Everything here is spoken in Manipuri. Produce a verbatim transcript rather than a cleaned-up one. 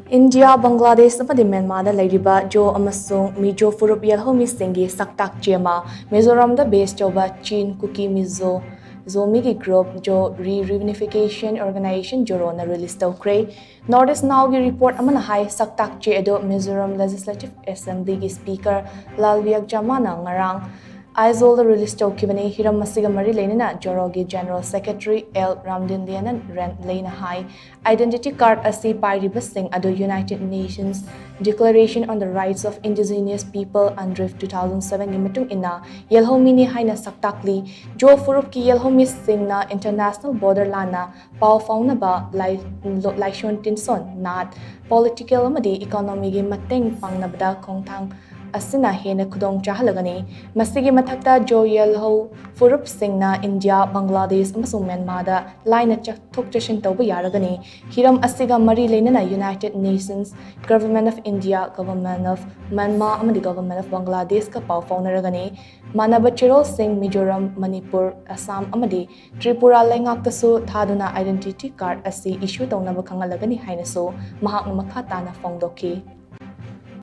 ꯏꯟꯗꯤꯌꯥ, ꯕꯪꯒ꯭ꯂꯥꯗꯦꯁ ꯑꯃꯗꯤ ꯃ꯭ꯌꯥꯟꯃꯥꯔꯗ ꯂꯩꯔꯤꯕ ꯖꯣ ꯑꯃꯁꯨꯡ ꯃꯤꯖꯣ ꯐꯨꯔꯨꯞ ꯌꯦꯜꯍꯧꯃꯤꯁꯤꯡꯒꯤ ꯁꯛꯇꯥꯛ ꯆꯦ ꯑꯃ ꯃꯤꯖꯣꯔꯥꯝꯗ ꯕꯦꯁ ꯇꯧꯕ ꯆꯤꯟ ꯀꯨꯀꯤ ꯃꯤꯖꯣ ꯖꯣꯃꯤꯒꯤ ꯒ꯭ꯔꯨꯞ ꯖꯣ ꯔꯤ ꯔꯤꯌꯨꯅꯤꯐꯤꯀꯦꯁꯟ ꯑꯣꯔꯒꯅꯥꯏꯖꯦꯁꯟ ꯖꯣꯔꯣꯅ ꯔꯤꯂꯤꯁ ꯇꯧꯈ꯭ꯔꯦ꯫ ꯅꯣꯔꯠ ꯏꯁ ꯅꯥꯎꯒꯤ ꯔꯤꯄꯣꯔꯠ ꯑꯃꯅ ꯍꯥꯏ, ꯁꯛꯇꯥꯛ ꯆꯦ ꯑꯗꯨ ꯃꯤꯖꯣꯔꯥꯝ ꯂꯦꯖꯤꯁꯂꯦꯇꯤꯚ ꯑꯦꯁꯦꯝꯕ꯭ꯂꯤꯒꯤ ꯁ꯭ꯄꯤꯀꯔ ꯂꯥꯜ ꯕꯤꯌꯥꯛꯖꯃꯥꯅ ꯉꯔꯥꯡ ꯑꯥꯏꯖꯣꯜꯗ ꯔꯤꯂꯤꯁ ꯇꯧꯈꯤꯕꯅꯤ꯫ ꯍꯤꯔꯝ ꯑꯁꯤꯒ ꯃꯔꯤ ꯂꯩꯅꯅ ꯖꯣꯔꯣꯒꯤ ꯖꯦꯅꯔꯦꯜ ꯁꯦꯀ꯭ꯔꯦꯇꯔꯤ ꯑꯦꯜ ꯔꯥꯝꯗꯤꯟꯂꯤꯌꯥꯅꯟ ꯔꯦꯟ ꯂꯩꯅ ꯍꯥꯏ, ꯑꯥꯏꯗꯦꯟꯇꯤꯇꯤ ꯀꯥꯔꯗ ꯑꯁꯤ ꯄꯥꯏꯔꯤꯕꯁꯤꯡ ꯑꯗꯨ United Nations Declaration on the Rights of Indigenous People, UNDRIP, two thousand sevenꯒꯤ ꯃꯇꯨꯡ ꯏꯟꯅ ꯌꯦꯜꯍꯧꯃꯤꯅꯤ ꯍꯥꯏꯅ ꯁꯛꯇꯥꯛꯂꯤ꯫ ꯖꯣ ꯐꯨꯔꯨꯞꯀꯤ ꯌꯦꯜꯍꯧꯃꯤꯁꯤꯡꯅ ꯏꯟꯇꯔꯅꯦꯁꯅꯦꯜ ꯕꯣꯔꯗꯔ ꯂꯥꯟꯅ ꯄꯥꯎ ꯐꯥꯎꯅꯕ, ꯂꯥꯏ-, ꯂꯣ-, ꯂꯥꯏꯁꯣꯟ ꯇꯤꯟꯁꯣꯟ, ꯅꯥꯠ, ꯄꯣꯂꯤꯇꯤꯀꯦꯜ ꯑꯃꯗꯤ ꯏꯀꯣꯅꯣꯃꯤꯒꯤ ꯃꯇꯦꯡ ꯄꯥꯡꯅꯕꯗ ꯈꯣꯡꯊꯥꯡ ꯑꯁꯤꯅ ꯍꯦꯟꯅ ꯈꯨꯗꯣꯡ ꯆꯥꯍꯜꯂꯒꯅꯤ꯫ ꯃꯁꯤꯒꯤ ꯃꯊꯛꯇ, ꯖꯣ ꯌꯦꯜꯍꯧ ꯐꯨꯔꯨꯞꯁꯤꯡꯅ ꯏꯟꯗꯤꯌꯥ, ꯕꯪꯒ꯭ꯂꯥꯗꯦꯁ ꯑꯃꯁꯨꯡ ꯃ꯭ꯌꯥꯟꯃꯥꯔꯗ ꯂꯥꯏꯅ ꯆꯠꯊꯣꯛ ꯆꯠꯁꯤꯟ ꯇꯧꯕ ꯌꯥꯔꯒꯅꯤ꯫ ꯍꯤꯔꯝ ꯑꯁꯤꯒ ꯃꯔꯤ ꯂꯩꯅꯅ United Nations, Government of India, Government of Myanmar ꯑꯃꯗꯤ Government of ꯕꯪꯒ꯭ꯂꯥꯗꯦꯁꯀ ꯄꯥꯎ ꯐꯥꯎꯅꯔꯒꯅꯤ꯫ ꯃꯥꯟꯅꯕ ꯆꯦꯔꯣꯜꯁꯤꯡ ꯃꯤꯖꯣꯔꯥꯝ, ꯃꯅꯤꯄꯨꯔ, ꯑꯁꯥꯝ ꯑꯃꯗꯤ ꯇ꯭ꯔꯤꯄꯨꯔꯥ ꯂꯩꯉꯥꯛꯇꯁꯨ ꯊꯥꯗꯨꯅ ꯑꯥꯏꯗꯦꯟꯇꯤꯇꯤ ꯀꯥꯔꯗ ꯑꯁꯤ ꯏꯁꯨ ꯇꯧꯅꯕ ꯈꯪꯍꯜꯂꯒꯅꯤ ꯍꯥꯏꯅꯁꯨ ꯃꯍꯥꯛꯅ ꯃꯈꯥ ꯇꯥꯅ ꯐꯣꯡꯗꯣꯛꯈꯤ꯫